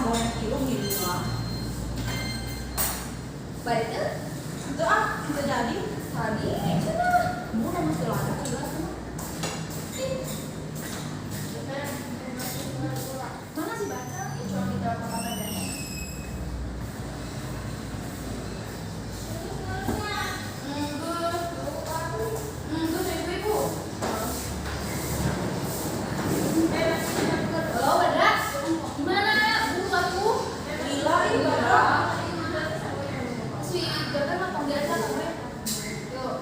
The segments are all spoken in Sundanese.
goreng kieu gila. Bari teu? Itu ah, itu jadi. Tadi cenah. Kamu udah mesti lada enggak tuh? Mana sih baca? Ya cuma di telepon apa dan. Ibu-ibu. Halo, Badra. Gimana? Bu, aku. Gila ih, Badra. Si Jabar mah tong biasa gue. Yuk.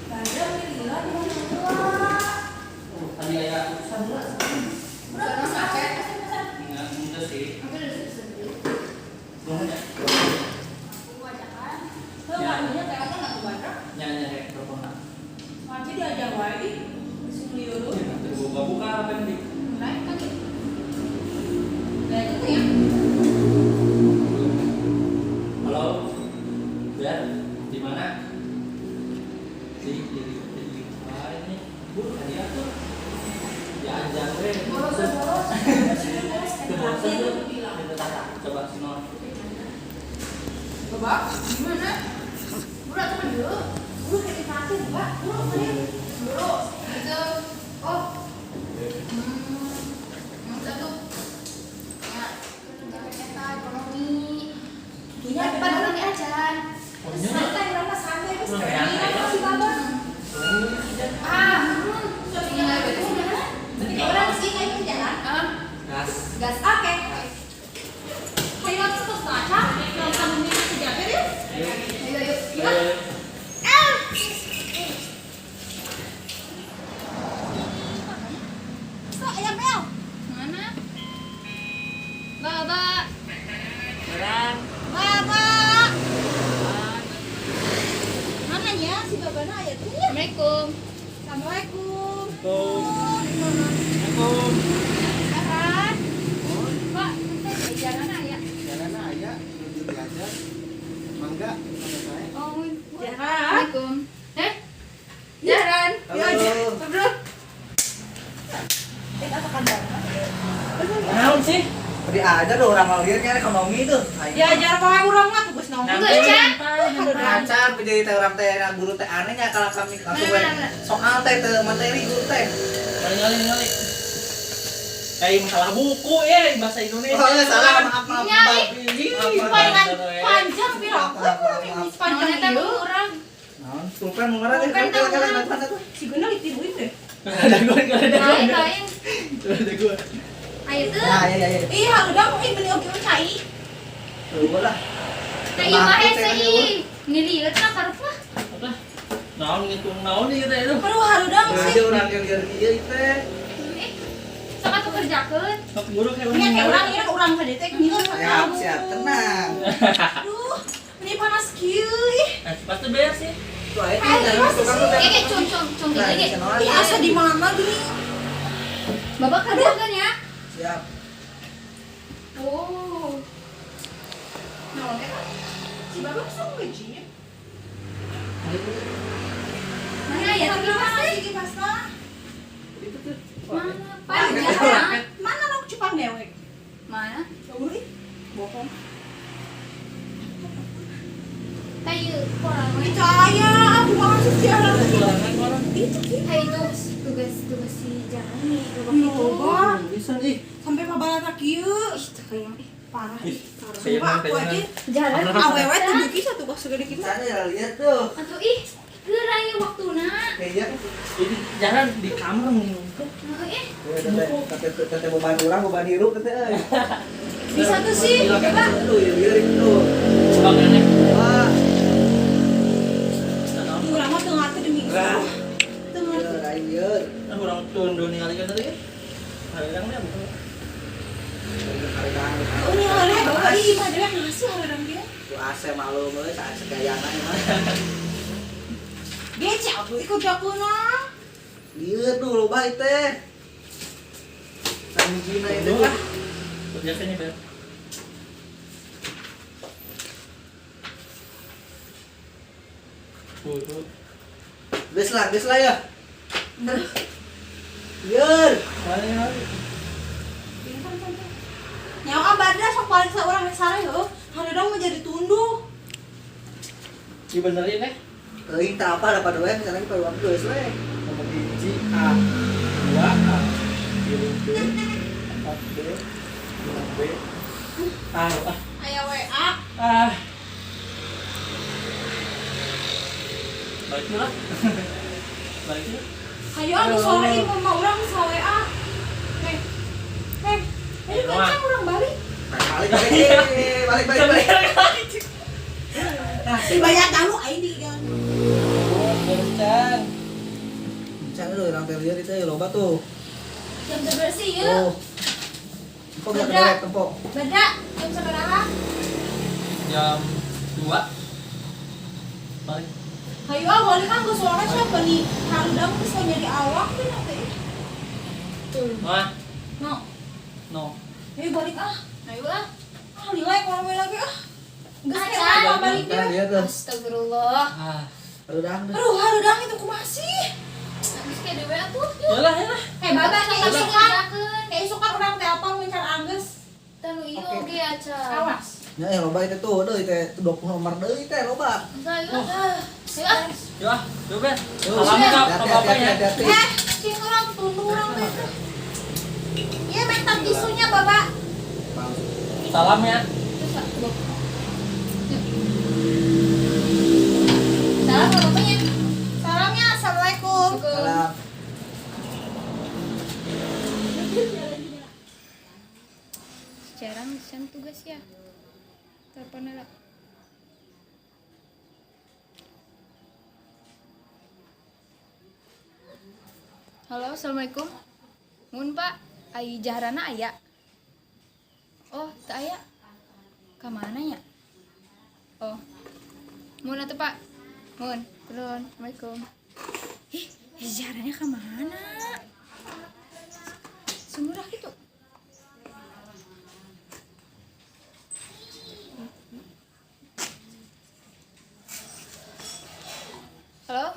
Badra ini gila di mana tua. Oh, tadi aya urusan lah. Udah capek, pesan-pesan. Enggak, enggak sih. Aku udah sendiri. Nuhun ya. Aku ajakan. Tuh, ngaruhnya telepon aku Badra. Nya nya rek telepon lah. Manci diajar wae ih. Sing lieur. Ya, terus buka-buka apa yang di Naik kan gitu. Nah, itu ya. Halo. Ber, di mana? Di ini. Bu, tadi aku diajar we. Boros boros. Boros. Itu bosan tuh. Itu tata. Coba sino. Coba Gimana? Udah teman dulu. Buru kayak dikasih, Mbak. Buru, buru. Dulu. Itu. Oh. Yang satu. Ya. Eta ekonomi. Iya, Pada orang diajar. Oh, nya. Santai, orang mah santai, terus Orang kayak santai. gini, si Baba. Ah, tinggal itu gimana? Berarti kayak orang sih kayak gitu jalan. Ah, Gas. gas. Oke. Hayu atuh terus ngaca, kalau kamu minta ke Jabar ya. Ayo. Ayo, ayo. Ayo. Ah. So, ayam bel. Mana? Baba. Barang. Baba. Mana ya si babana aya tuh ya? Assalamualaikum. Assalamualaikum. Assalamualaikum. Sekarang. Pak, nanti jalan ya. Jalan aya nuju diajar. Mangga sama saya. Oh, Jalan. Assalamualaikum. Eh? Jalan. Halo. Bro. Eh, apa kan Naon sih? Tadi aja tuh orang ngalirnya ekonomi tuh. Diajar pakai urang mah tugas naon. Enggak, Cak. Acan jadi teh orang teh guru teh anehnya kalau kami langsung we soal teh teu materi guru teh. Ngali ngali ngali. Eh, masalah buku ya bahasa Indonesia. Oh, iya, salah, maaf maaf. Nya, maaf. ih. Maaf, maaf. Panjangan panjang pira aku Maaf, maaf, maaf. panjang Naon eta ieu. urang. Naon? Pulpen nu mana teh? Pulpen teh Kala urang. kala tuh. Si Guna ditiruin deh. Ada gua, ada gua. Lain, lain. Ada gua. Ayo tuh. Nah, iya iya iya. Ih, udah mau beli oke cai. Tuh lah. Nah, ieu mah hese ih. Ngelieur lah karep mah. Apa? Naon ngitung naon ieu teh itu. Perlu harudang Nah, sih. aja orang yang lieur ieu teh. Eh, sok atuh kerjakeun. Sok guru kayak Ini kayak orang ini orang tadi teh ngiler Siap, siap, tenang. Aduh, ini panas kieu ih. Nah, pasti beres sih. Tuh aya Hai, tuh masih tukang tuh. Eh, eh, cung cung cung Nah, gitu ge. channel Ih, asa di mana gini? Bapak kerjakeun ya. Siap. Oh. Naon teh kan? Si Bapak sok ngejin. Mana ya tuh kipas teh? Si kipas mah. Itu tuh. Mana? Panjang. Mana lo cupang dewek? Mana? Eueuh ih, bohong. Teh ieu koran we. Percaya, aku mah sih siaran Kulangan orang. Itu ki. Hai itu tugas tugas si jalan nih tugas itu. Loba Bisa ih. sampai pabalata kieu. Ih, teu kayak ih. Parah. Ih, Sumpah aku aja Jalan awewe tuh duki satu kos segede kitu. Sana ya lihat tuh. Atuh ih, geura ieu waktuna. Kayaknya Ini jangan di kamar ngumpul. Heeh, eh. teteh teteh beban urang beban hirup teteh euy. Bisa tuh sih, coba. Aduh, lieur itu. Coba kene. Wah, Urang mah teu ngarti demi. Lah. Teu ngarti. lieur aing lieur. Nah, urang tunduh ningali kan tadi. Hareudang nya bukan. Oh, ini halnya bapak ih, mah dewek ngasih hareudang dia. Tuh AC malu euy, saat segayana mah. Gece atuh ikut jakuna. Lieur tuh loba ieu teh. Sanjina itu lah. Biasanya ber. Tuh, tuh. Geus lah ya. Lieur. Mana mana? Nyawa abadra sok paling saurang sare heuh. Hareudang mah jadi tunduh. Dibenerin eh. Teuing teh apa dapat we misalnya pada waktu geus we. Nomor 1 A, 2 A, 3 B, 4 B, 5 B. Ah, ah, Aya WA. ah. Balik dulu lah. Balik dulu. Hayo anu sore ieu mah urang geus WA. Heh. Heh. Ayo kencang urang balik. Balik balik balik balik balik. Si banyak tamu aing di kan. Oh, kencan. Can lu urang teh lieur itu loba tuh. Jam bersih ya. Oh. Tempo gak kedewek tempo. Bada, jam sabaraha? Jam 2. Balik. Hayo ah balik kan geus sore siapa nih. Hareudang geus nyari awak teh nanti. Wah, No. no. Ayo balik ah. Ayo ah. Ah lilai kalau lagi ah. Geus Acan. ah balik Kan deh. lieur tuh. Astagfirullah. Ah. Hareudang deh. Aduh, hareudang itu kumaha sih? Geus kayak dewe atuh. Yalah, yalah. Eh, baba Kayak kayak isukan. isukan. Kayak isukan urang telepon mencar anggeus. Tanu ieu Oke. oge aca. Awas. Ya loba itu tuh, deui teh 20 nomor deui teh loba. Ayo ah. Ayo ah. Yuk ah, yuk Ben. Tuh, Salam ke hati-hati, bapak ya. hati-hati. Eh, cing urang tunduh urang teh itu. Iya, minta tisunya, Bapak. Salam ya. Terus ah, tuh. Salam ke bapaknya. Salamnya, assalamualaikum. Salam. Jarang sen tugas ya. Telepon lah. Halo, assalamualaikum. Mun Pak, ai jahrana aya. Oh, teu aya. Ka mana nya? Oh. Mun atuh Pak. Mun, turun. Assalamualaikum. Ih, jahrana ka mana? Sumurah gitu. Halo,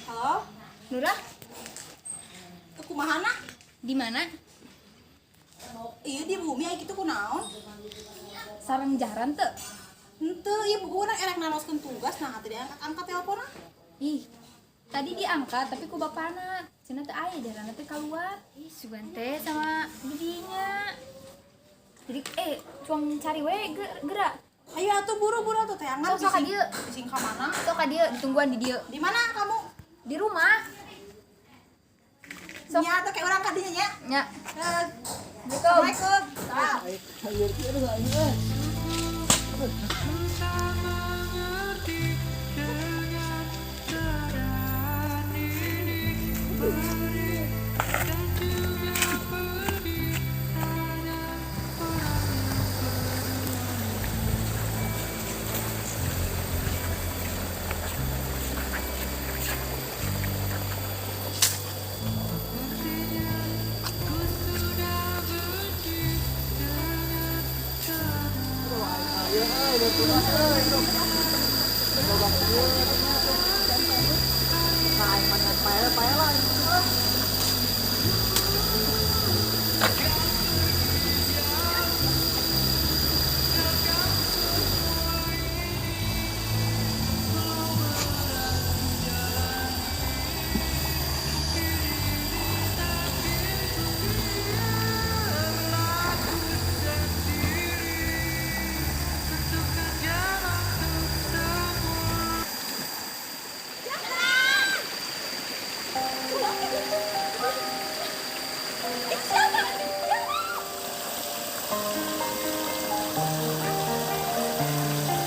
Halo, Nurah, ke kumahana? di mana? Iya di bumi aya kitu kunaon? Sareng jahran teu? Henteu, ieu buku urang erek naroskeun tugas nah teu diangkat-angkat teleponnya. Ih, tadi diangkat tapi ku bapana. Cenah teu aya jahrana teh keluar. Ih, sugan teh sama bibinya. Jadi cuang cari we gerak. Ayo atuh buru-buru atuh teh angkat Sok, sok ka dieu. Bising ka mana? Sok ka dieu ditungguan di dieu. Di mana kamu? Di rumah. Sok. Nya atuh kayak urang ka dinya nya. Nya. Eh, Assalamualaikum. Assalamualaikum. Salam. Lieur kieu aduh aing euy.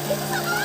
Itu siapa?